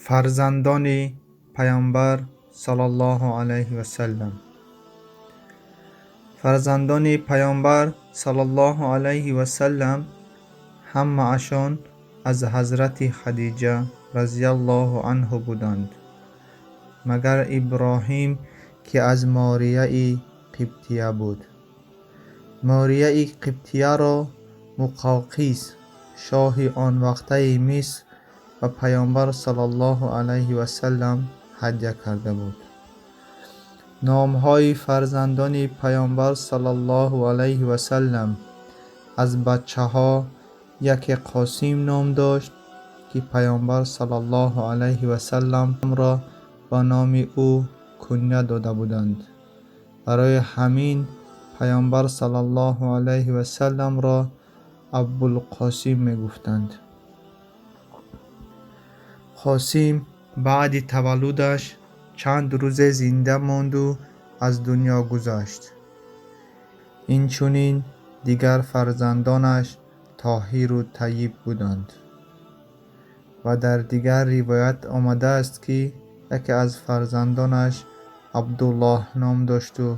Фарзандони Паёмбар саллаллоҳу алайҳи васаллам. Фарзандони Паёмбар саллаллоҳу алайҳи васаллам ҳамаашон аз ҳазрати Хадиҷа разияллоҳу анҳу буданд, магар Иброҳим, ки аз Морияи Қибтия буд. Морияи Қибтияро Муқавқис, шоҳи он вақтаи Миср, ба Паёмбар саллаллоҳу алайҳи васаллам ҳадя карда буд. Номҳои фарзандони Паёмбар саллаллоҳу алайҳи васаллам: аз бачаҳо яке Қосим ном дошт, ки Паёмбар саллаллоҳу алайҳи васалламро ба номи ӯ куня дода буданд. Барои ҳамин Паёмбар саллаллоҳу алайҳи васалламро Абулқосим мегуфтанд. Қосим баъди таваллудаш чанд рӯзе зинда монду аз дунё гузашт. Инчунин дигар фарзандонаш Тоҳиру Тайиб буданд. Ва дар дигар ривоят омадааст, ки яке аз фарзандонаш Абдуллоҳ ном дошту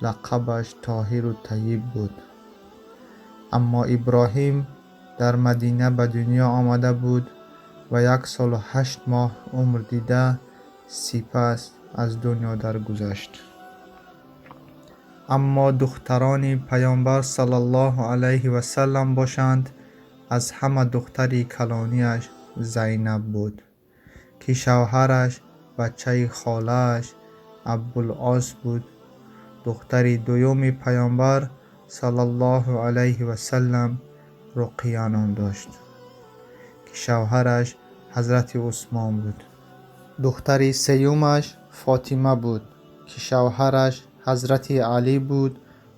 лақабаш Тоҳиру Тайиб буд. Аммо Иброҳим дар Мадина ба дунё омада буд ва 1 солу 8 моҳ умр дида, сипас аз дунё даргузашт. Аммо духтарони Паёмбар саллаллоҳу алайҳи васаллам бошанд, аз ҳама духтари калониаш Зайнаб буд, ки шавҳараш бачаи холааш Абулос буд. Духтари дуюми Паёмбар саллаллоҳу алайҳи васаллам Руқия ном дошт, ки шавҳараш ҳазрати Усмон буд. Духтари сеюмаш Фотима буд, ки шавҳараш ҳазрати Алӣ буд.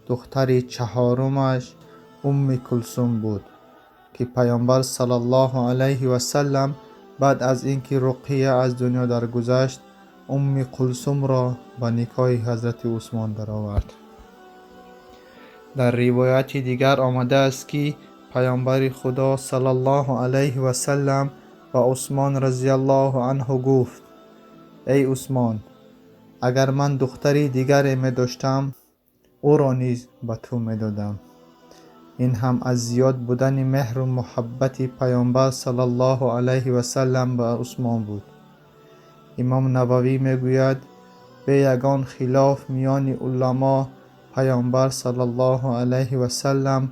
Духтари чаҳорумаш Умми Кулсум буд, ки Паёмбар саллаллоҳу алайҳи васаллам баъд аз ин ки Руқия аз дунё даргузашт, Умми Кулсумро ба никоҳи ҳазрати Усмон даровард. Дар ривояти дигар омадааст, ки Паёмбари Худо саллаллоҳу алайҳи васаллам ба Усмон разияллоҳу анҳу гуфт: «Эй Усмон, агар ман духтари дигаре медоштам, ӯро низ ба ту медодам». Ин ҳам аз зиёд будани меҳру муҳаббати Паёмбар саллаллоҳу алайҳи васаллам ба Усмон буд. Имом Нававӣ мегӯяд: «Бе ягон хилоф миёни уламо, Паёмбар саллаллоҳу алайҳи васаллам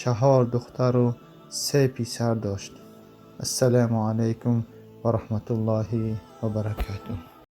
чаҳор духтару се писар дошт». Ассалому алайкум ва раҳматуллоҳи ва баракатуҳ.